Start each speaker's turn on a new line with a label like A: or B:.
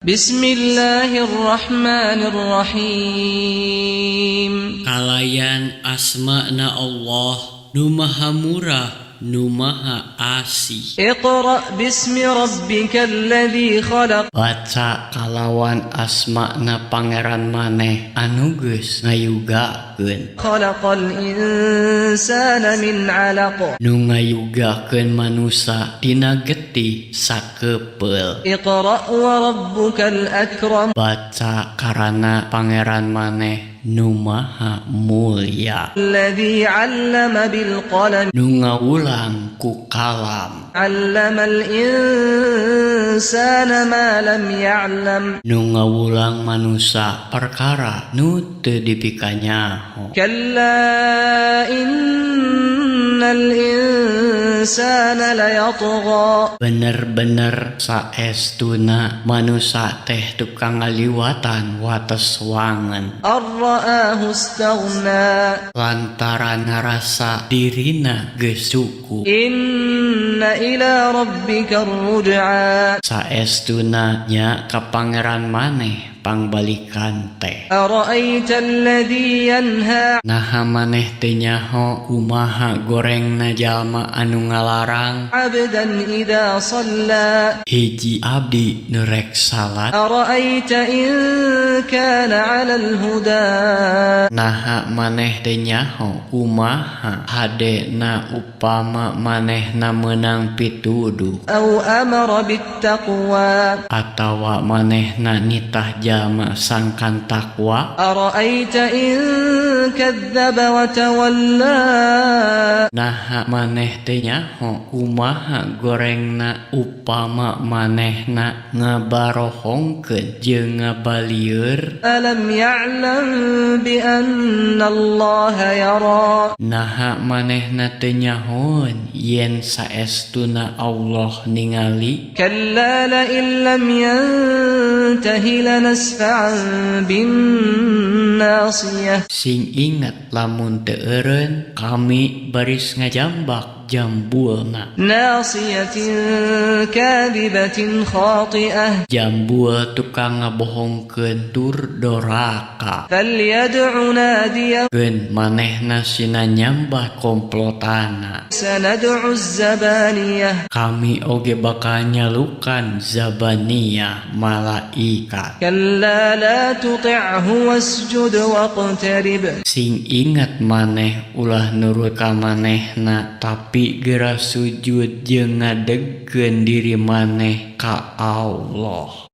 A: بسم الله الرحمن الرحيم.
B: Kalayan asmana Allah nu maha murah, nu maha asih.
A: اقرأ باسم ربك الذي خلق.
B: Baca kalawan asmana Pangeran maneh anu geus ngayugakeun.
A: خلق الإنسان من علق.
B: Nu ngayugakeun manusa tina getih sakepeul.
A: اقرأ وربك الأكرم.
B: Baca karana Pangeran maneh nu maha mulia.
A: الذي علم بالقلم.
B: Nu ngawulang ku kalam.
A: علم الإنسان ما لم يعلم.
B: Nu ngawulang manusa perkara nu teu dipikanyaho.
A: كلا إن الإنسان ليطغى.
B: Bener-bener saestuna manusa teh tukang ngaliwatan wates wangen.
A: أن رآه استغنى.
B: Lantaran ngarasa dirina geus cukup.
A: إن إلى ربك الرجعى.
B: Saestuna nya ka Pangeran maneh pangbalikan teh.
A: أرأيت الذي ينهى.
B: Naha maneh teu nyaho kumaha gorengna jalma anu ngalarang
A: عبدا إذا صلى.
B: hiji abdi nu rek salat?
A: أرأيت إن كان على الهدى.
B: Naha maneh teu nyaho kumaha hadena upama manehna meunang pituduh
A: أو أمر بالتقوى.
B: Atawa manehna nitah jalma sangkan takwa?
A: أرأيت إن كذب وتولى.
B: Naha maneh teu nyaho kumaha gorengna upama manehna ngabarohongkeun jeung ngabalieur?
A: ألم يعلم بأن الله يرى.
B: Naha manehna teu nyahoeun yen saestuna Allah ningali?
A: كلا لئن لم ينته لنسفعا بالناصية.
B: Sing inget, lamun teu eureun, kami baris ngajambak jambulna.
A: ناصية كاذبة خاطئة.
B: Jambul tukang ngabohongkeun tur doraka.
A: فليدع ناديه.
B: Keun manehna sina nyambah komplotana.
A: سندع الزبانية.
B: Kami oge bakal nyalukan zabaniyah, malaikat.
A: كلا لا تطعه واسجد واقترب.
B: Sing inget, maneh ulah nurut ka manehna, tapi gera sujud jeung ngadegkeun diri maneh ka Allah.